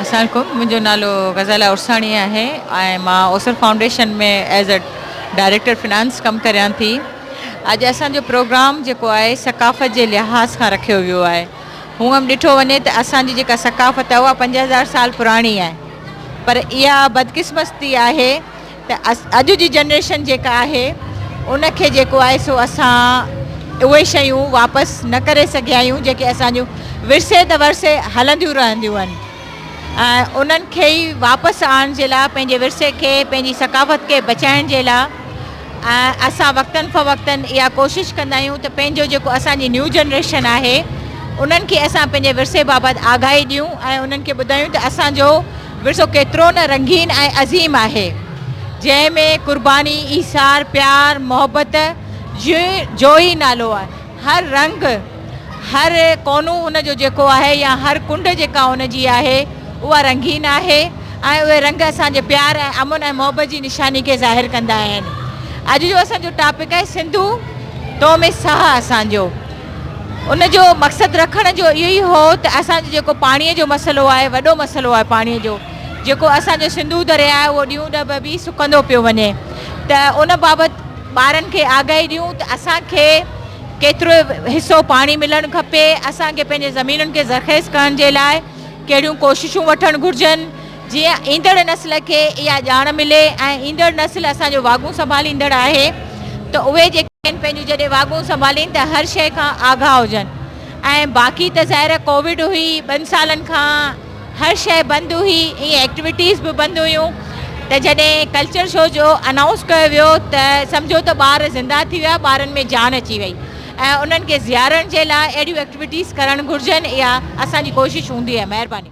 السلام عليڪم منهنجو نالو غزالا عرساڻي آهي ۽ مان Ausar foundation ۾ as a director finance ڪم ڪريان ٿي. اڄ اسان جو پروگرام جيڪو آهي ثقافت جي لحاظ کان رکيو ويو آهي. هونئن به ڏٺو وڃي ته اسان جي جيڪا ثقافت آهي اها 5000 سال پراڻي آهي پر اها بدقسمتي آهي ته اڄ جي جنريشن جيڪا آهي ان کي جيڪو آهي سو اسان اهي شيون واپس نه ڪري سگهيا آهيون جيڪي اسان جون ورثي ته ورثي هلنديون رهنديون آهن ۽ انهن کي ئي واپس آڻڻ جي لاء پنهنجي ورثي کي پنهنجي ثقافت کي بچائڻ جي لاء ۽ اسان وقتن فوقتن اها ڪوشش ڪندا آهيون ته پنهنجو جيڪو اسان جي نيو جنريشن آهي انهن کي اسان پنهنجي ورثي بابت آگاهي ڏيون ۽ انهن کي ٻڌايون ته اسان جو ورثو ڪيترو نه رنگين ۽ عظيم آهي، جنهن ۾ قرباني، ايثار، پيار، محبت جو ئي نالو آهي. هر رنگ، هر ڪونو ان جو جيڪو آهي يا هر ڪنڊ جيڪا ان جي آهي، اها رنگين آهي ۽ اهي رنگ اسان جي پيار ۽ امن ۽ محبت جي نشاني کي ظاهر ڪندا آهن. اڄ جو اسان جو ٽاپڪ آهي سنڌو تو ۾ ساهه اسان جو. ان جو مقصد رکڻ جو اهو ئي هو ته اسان جو جيڪو پاڻيء جو مسئلو آهي وڏو مسئلو آهي پاڻيء جو جيڪو اسان جو سنڌو درياء آهي اهو ڏينهون ڏب به سڪندو پيو وڃي ته ان بابت ٻارن کي آگاهي ڏيون ته اسان کي ڪيترو حصو پاڻي ملڻ کپي اسان کي پنهنجي زمينن کي زرخيز ڪرڻ جي لاء ڪهڙيون ڪوششون وٺڻ گهرجن جيئن ايندڙ نسل کي اها ڄاڻ ملي ۽ ايندڙ نسل اسان جو واڳون سنڀاليندڙ آهي ته اهي جيڪي آهن پنهنجون جڏهن واڳون سنڀالين ته هر شيء کان آگاهه هجن ۽ باقي ته ظاهر آهي ڪووڊ هئي ٻن سالن کان هر شيء بند هئي ائين ايڪٽيوٽيز به بند هيون ته جڏهن ڪلچر شو جو انائونس ڪيو ويو ته سمجهو ته ٻار زنده ٿي ويا ٻارن ۾ جان اچي وئي ۽ انهن کي زيارڻ جي لاء اهڙيون ايڪٽيوٽيز ڪرڻ گهرجن اها اسان جي ڪوشش هوندي آهي مهرباني.